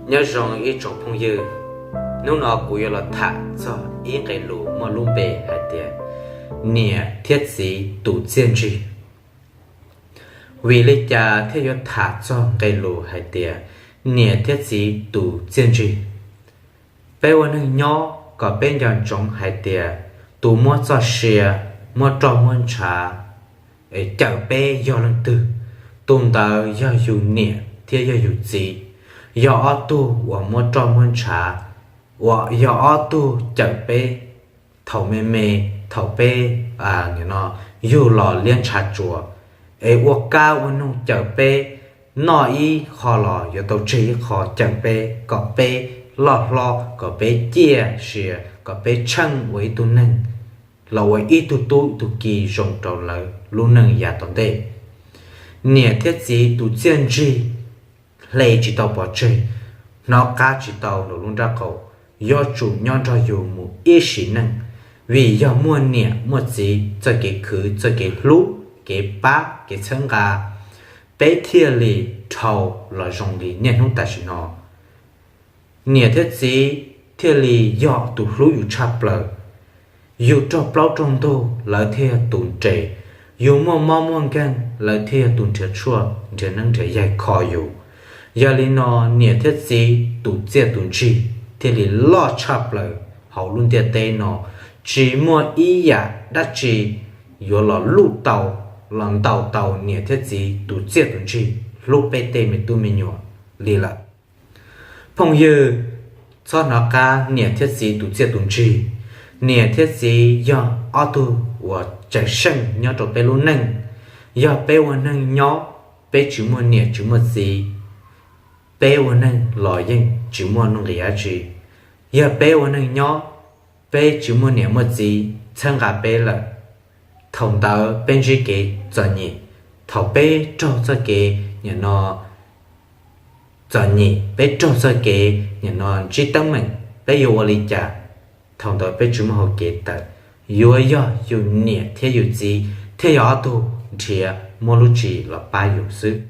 Nyob zoo ib tsoom phooj ywg, hnub no kuv yuav los tham txog ib nqe lus muaj lub npe hais tias niam thiab txiv tus txiaj ntsig. Vim li cas thiaj yuav tham txog nqe lus hais tias niam thiab txiv tus txiaj ntsig? Peb ua neeg nyob kom peb nco ntsoov hais tias tus muab txoj sia, muab roj muab ntshav cawm peb yog leej twg? Tus ntawd yog yus niam thiab yog yus txiv. Yog ob tug uas muab roj muab ntshav, uas yog ob tug cawm peb thaum me me, thaum peb yug los liab ntshav tsuas, es ua kab ua noog cawm peb, noj ib qho los yuav tau tseg ib qho cawm peb kom peb loj hlob, kom peb ciaj sia, kom peb tsheej ua ib tug neeg los ua ib tug tub ib tug ki zoo rau lawv lub neej yav tom ntej. Niam thiab txiv tus txiaj ntsig hle tsis tau pov tseg, hnov qab tsis tau nraum lub nrab qaum, yuav tsum nyob nrog yus mus ib sim neej, vim yog muaj niam muaj txiv txoj kev khwv, txoj kev hlub, kev pab, kev txhawb nqa, peb thiaj li dhau los zoo li niaj hnub tam sim no. Niam thiab txiv thiaj li yog tus hlub yus tshaj plaws. Yus raug plaub raug ntug lawv thiaj yog tus nres, yus muaj mob muaj nkeeg lawv thiaj yog tus nrhiav tshuaj nrhiav neeb nrhiav yaig kho yus. Yog li no niam thiab txiv tus txiaj tus ntsig thiaj li loj tshaj plaws hauv lub ntiaj teb no. Tsis muaj ib yam dab tsi yuav los luj tau, los ntaus tau niam thiab txiv tus txiaj tus ntsig hlub peb tej me tub me nyuam li lawm. Phooj ywg, txhob hnov qab niam thiab txiv tus txiaj tus ntsig. Niam thiab txiv yog ob tug uas cawm seej nyob rau peb lub neej. Yog peb ua neeg nyob, peb tsis muaj niam tsis muaj txiv, peb ua neeg los yeej tsis muaj nuj nqis dab tsi. Yog peb ua neeg nyob, peb tsis muaj niam muaj txiv txhawb nqa peb lawm, thaum ntawd peb ntsib kev txom nyem. Thaum peb raug txoj kev nim no txom nyem, peb raug txoj kev nim no ntsib teeb meem, peb yuav ua li cas? Thaum ntawd peb tsis muaj hauv kev tawm, yuav yog yus niam thiab yus txiv thiaj yog ob tug nrhiav muab lub tsis los pab yus xwb.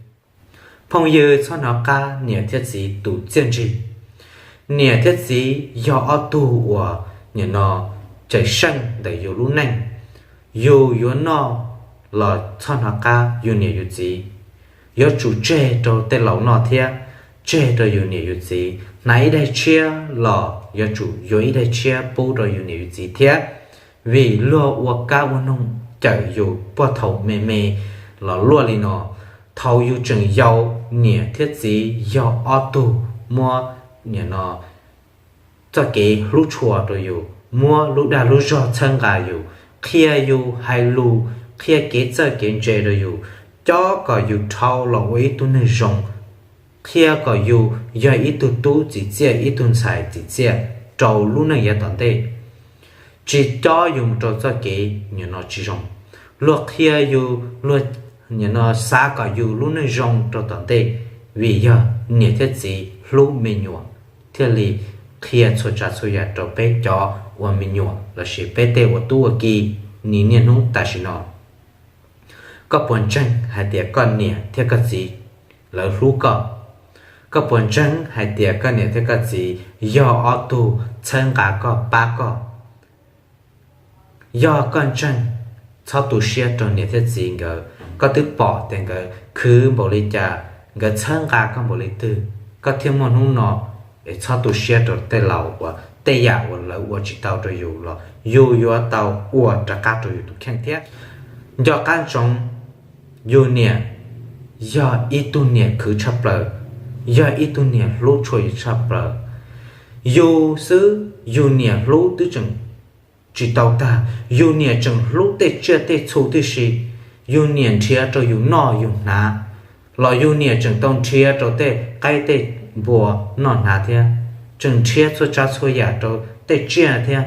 Phooj ywg, txhob hnov qab niam thiab txiv tus txiaj ntsig. Niam thiab txiv yog ob tug uas nim no cawm seej ntawm yus lub neej. Yus yuav noj los txhob hnov qab yus niam yus txiv. Yuav tsum tseg rau tej laus noj thiab tseg rau yus niam yus txiv. Hnav ib daig tshiab los yuav tsum yuav ib daig tshiab pub rau yus niam yus txiv thiab. Vim luag ua kab ua noog cawm yus puag thaum me me los luaj li no. Thaum yus tseem yau, niam thiab txiv yog ob tug muab nim no txoj kev hlub tshua rau yus, muab lub dag lub zog txhawb nqa yus, qhia yus hais lus, qhia kev txawj kev ntse rau yus, cob kom yus dhau los ua ib tug neeg zoo, qhia kom yus yog ib tug tub txim txiaj, ib tug ntxhais txim txiaj rau lub neej yav tom ntej. Tsis cob yus mus rau txoj kev nim no tsis zoo. Luag qhia yus, luag nim no xav kom yus lub neej zoo rau tom ntej, vim yog niam thiab txiv hlub me nyuam thiaj li qhia txhua tsav txhua yam rau peb cov ua me nyuam lossis peb tej ua tub ua ki niaj hnub tam sim no. Koj puas ntseeg hais tias koj niam thiab koj txiv lawv hlub koj? Koj puas ntseeg hais tias koj niam thiab koj txiv yog ob tug txhawb nqa koj, pab koj? Yog koj ntseeg, txhob tu siab rau niam thiab txiv nkawd. Koj twb pom tias nkawd khwv npaum li cas, nkawd txhawb nqa koj npaum li twg, koj thiaj muaj hnub no. Es txhob tu siab rau tej laus uas tej yam uas lawv ua tsis tau rau yus los yus yuav tau ua rov qab rau yus tus kheej thiab. Nco qab ntsoov, yus niam yog ib tug niam khwv tshaj plaws, yog ib tug niam hlub tshua yus tshaj plaws. Yus xwb yus niam hlub twb tseem tsis tau tag, yus niam tseem hlub tej tsiaj tej txhu tib si. Yus niam nrhiav rau yus noj yus hnav, los yus niam tseem tau nrhiav rau tej qaib tej npua noj hnav thiab, tseem nrhiav txhua tsav txhua yam rau tej tsiaj thiab.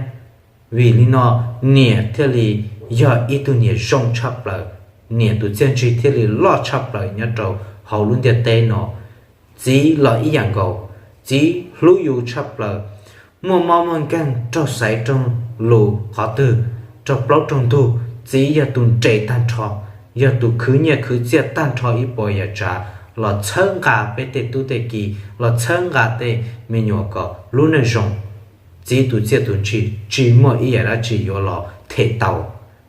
Vim li no, niam thiaj li yog ib tug niam zoo tshaj plaws, niam tus txiaj ntsig thiaj li loj tshaj plaws nyob rau hauv lub ntiaj teb no. Txiv los ib yam nkaus, txiv hlub yus tshaj plaws. Muaj mob muaj nkeeg, raug xaiv raug lus qhov twg, raug plaub raug ntug, txiv yog tus nres tag nrho, yog tus khwv nyiaj khwv txiaj tag nrho ib puas yam tsav los txhawb nqa peb tej tub tej ki, los txhawb nqa tej me nyuam kom lub neej zoo. Txiv tus txiaj tus ntsig tsis muaj ib yam dab tsi yuav los them tau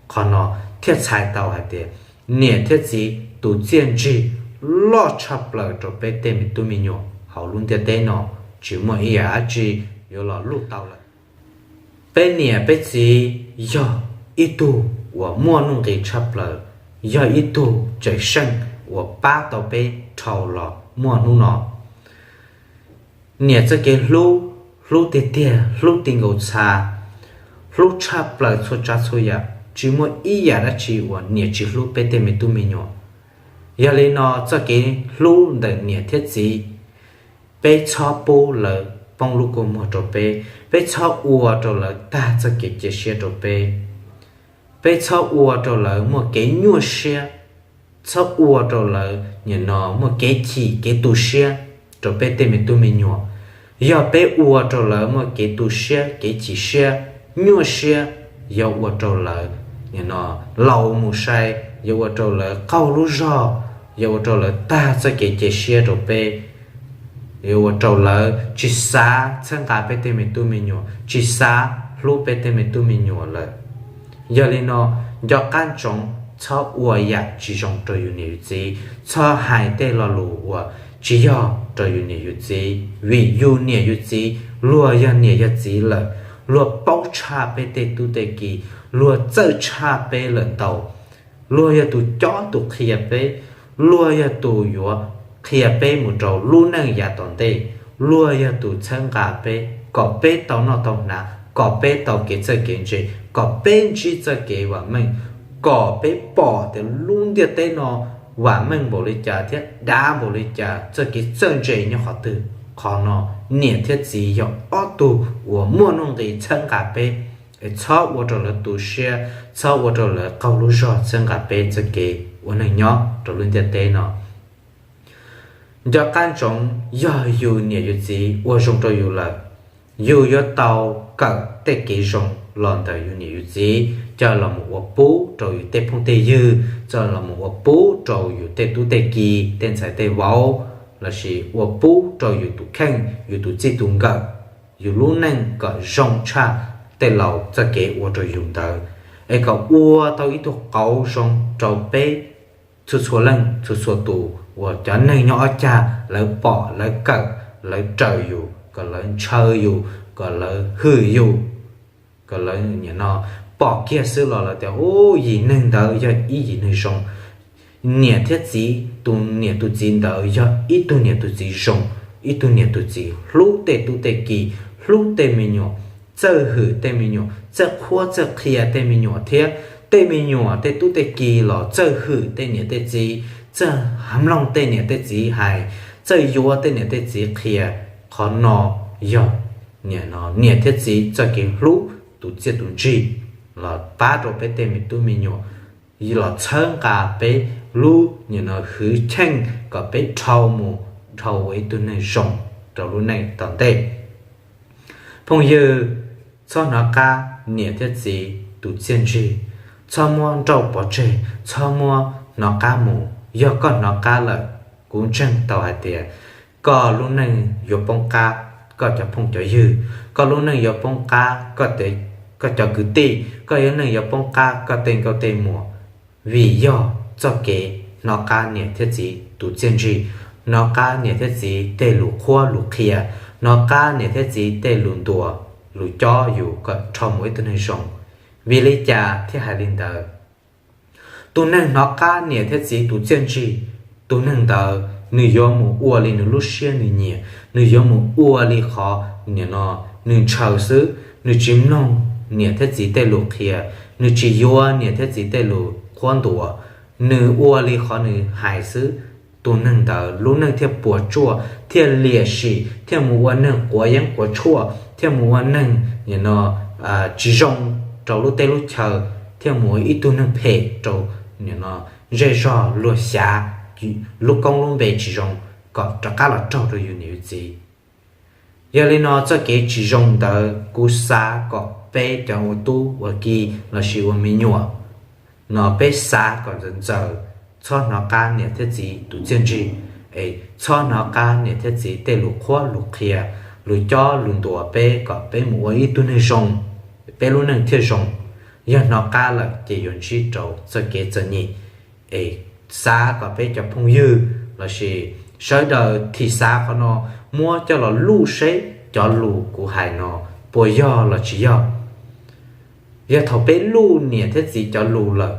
qhov no, thiaj txhais tau hais tias niam thiab txiv tus txiaj ntsig loj tshaj plaws rau peb tej me tub me nyuam hauv lub ntiaj teb no, tsis muaj ib yam dab tsi yuav los luj tau lawm. Peb niam peb txiv yog ib tug uas muaj nuj nqis tshaj plaws, yog ib tug tseem seej uas pab tau peb dhau los muaj hnub no. Niam txoj kev hlub, hlub tiag tiag, hlub ti nkaus txha, hlub tshaj plaws txhua tsav txhua yam, tsis muaj ib yam dab tsi uas niam tsis hlub peb tej me tub me nyuam. Yog li no txoj kev hlub ntawm niam thiab txiv, peb txhob pub lawv poob lub kua muag rau peb, peb txhob ua rau lawv tag txoj kev cia siab rau peb. Peb txhob ua rau lawv muaj kev nyuaj siab, txhob ua rau lawv nim no muaj kev chim kev tu siab rau peb tej me tub me nyuam. Yog peb ua rau lawv muaj kev tu siab kev chim siab, nyuaj siab, yog ua rau lawv nim no laus mus sai, yog ua rau lawv qaug lub zog, yog ua rau lawv tag txoj kev cia siab rau peb, yog ua rau lawv tsis xav txhawb nqa peb tej me tub me nyuam, tsis xav hlub peb tej me tub me nyuam lawm. Yog li no, nco qab ntsoov txhob ua yam tsis zoo rau yus niam yus txiv, txhob hais tej lo lus uas tsis yog rau yus niam yus txiv, vim yus niam yus txiv luag yog niam yog txiv lawm, luag paub tshaj peb tej tub tej ki, luag txawj tshaj peb lawm ntau. Luag yog tus cob tus qhia peb, luag yog tus yuav qhia peb mus rau lub neej yav tom ntej, luag yog tus txhawb nqa peb kom peb tau noj tau hnav, kom peb tau kev txawj kev ntse, kom peb ntsib txoj kev vam meej, kom peb pom tias lub ntiaj teb no vam meej npaum li cas thiab dav npaum li cas, txoj kev txawj ntse nyob qhov twg. Qhov no niam thiab txiv yog ob tug uas muaj nuj nqis txhawb nqa peb, es txhob ua rau lawv tu siab, txhob ua rau lawv qaug lub zog txhawb nqa peb txoj kev ua neej nyob rau lub ntiaj teb no. Nco qab ntsoov, yog yus niam yus txiv ua zoo rau yus lawm, yus yuav tau kawm tej kev zoo los ntawm yus niam yus txiv coj los mus ua pub rau yus tej phooj tej ywg, coj los mus ua pub rau yus tej tub tej ki, tej ntxhais tej vauv, lossis ua pub rau yus tus kheej, yus tus txij tus nkawm, yus lub neej kom zoo tshaj tej laus txoj kev ua rau yus ntawd, es kom ua tau ib tug qauv zoo rau peb txhua txhua leej txhua txhua tus uas cov neeg nyob ob cag lawv pom lawv kawm, lawv raws yus, kom lawv ntshaw yus, kom lawv hwm yus, kom lawv nim no pom kiag xwb los lawv tias, u, yim neeg ntawd yog ib yim neeg zoo. Niam thiab txiv, tus niam tus txiv ntawd yog ib tug niam tus txiv zoo, ib tug niam tus txiv hlub tej tub tej ki, hlub tej me nyuam, txawj hwm tej me nyuam, txawj qhuab txawj qhia tej me nyuam thiab tej me nyuam tej tub tej ki los txawj hwm tej niam tej txiv, txawj mloog tej niam tej txiv hais, txawj yuav tej niam tej txiv qhia. Qhov no yog niam thiab txiv txoj kev hlub tus txiaj tus ntsig los pab rau peb tej me tub me nyuam, los txhawb nqa peb lub nim no hwv cheej kom peb dhau mus dhau ua ib tug neeg zoo rau lub neej tom ntej. Phooj ywg, txhob hnov qab niam thiab txiv tus txiaj ntsig, txhob muab nrauj pov tseg, txhob muab hnov qab mus. Yog koj hnov qab lawm, kuv ntseeg tau hais tias koj lub neej yuav poob qab, koj cov phooj cov ywg, koj lub neej yuav poob qab, koj cov kwv tij, koj lub neej yuav poob qab, koj tej nkauj tej muam, vim yog txoj kev hnov qab niam thiab txiv tus txiaj ntsig, hnov qab niam thiab txiv tej lus qhuab lus qhia, hnov qab niam thiab txiv tej lus ntuas lus cob yus kom dhau mus ib tug neeg zoo. Vim li cas thiaj hais li ntawd? Tus neeg hnov qab niam thiab txiv tus txiaj ntsig, tus neeg ntawd nws yuav mus ua li nws lub siab nws nyiam, nws yuav mus ua li qhov nim no nws ntshaw xwb, nws tsis mloog niam thiab txiv tej lus qhia, nws tsis yuav niam thiab txiv tej lus qhuab ntuas, nws ua li qhov nws hais xwb. Tus neeg ntawd lub neej thiaj puas tsuaj, thiaj liam sim, thiaj mus ua neeg quav yeeb quav tshuaj, thiaj mus ua neeg nim no tsis zoo rau lub teb lub chaw, thiaj mus ua ib tug neeg phem rau nim no zej zog luag xyav, lub koob lub npe tsis zoo, kom rov qab los raug rau yus niam yus txiv. Yog li no txoj kev tsis zoo ntawd kuv xav kom peb cov ua tub ua ki lossis ua me nyuam no peb xav kom ntxawm ntxaws, txhob hnov qab niam thiab txiv tus txiaj ntsig. Es txhob hnov qab niam thiab txiv tej lus qhuab lus qhia, lus cob lus ntuas peb kom peb mus ua ib tug neeg zoo, peb lub neej thiaj zoo. Yog hnov qab lawm ces yuav ntsib rau txoj kev txom nyem. Es xav kom peb cov phooj ywg lossis sawv daws thim xav qhov no, muab coj los luj seb cov lus kuv hais no puas yog los tsis yog. Yog thaum peb luj niam thiab txiv cov lus lawm,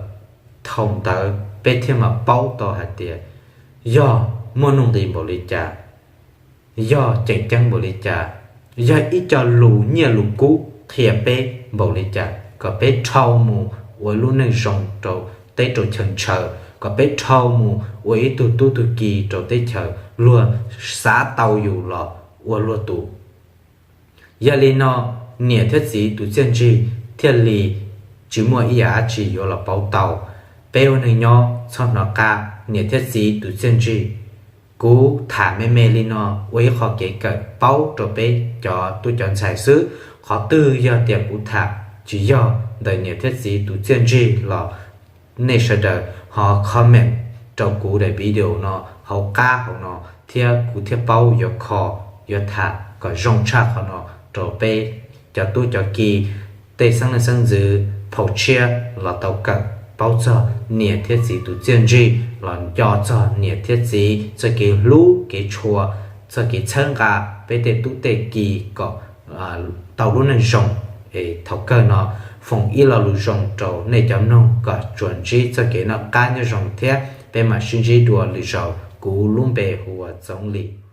thaum ntawd peb thiaj mam paub tau hais tias yog muaj nuj nqis npaum li cas, yog tseem ceeb npaum li cas, yog ib co lus nyiaj lus kub qhia peb npaum li cas kom peb dhau mus ua lub neej zoo rau teb rau chaw ntshaw, kom peb dhau mus ua ib tug tub tug ki rau teb chaws luag xav tau yus los ua luag tus. Yog li no, niam thiab txiv tus txiaj ntsig thiaj li tsis muaj ib yam dab tsi yuav los pauv tau. Peb ua neeg nyob txhob hnov qab niam thiab txiv tus txiaj ntsig. Kuv tham me me li no ua ib qho kev kawm paub rau peb cov tub cov ntxhais xwb. Qhov twg yog tias kuv tham tsis yog ntawm niam thiab txiv tus txiaj ntsig los nej sawv daws ho comment rau kuv daim video no hauv qab hauv no, thiab kuv thiaj paub yuav kho, yuav tham kom zoo tshaj qhov no rau peb cov tub cov ki, tej xeeb leej xeeb ntxwv phau tshiab los tau kawm paub txog niam thiab txiv tus txiaj ntsig, los nco txog niam thiab txiv txoj kev hlub kev tshua, txoj kev txhawb nqa peb tej tub tej ki kom tau lub neej zoo. Es thaum kawg no, foom ib lo lus zoo rau nej cov mloog kom tsuas ntsib txoj kev noj qab nyob zoo thiab peb mam sib ntsib dua lwm zaus. Kuv lub npe hu ua Txoov Lis.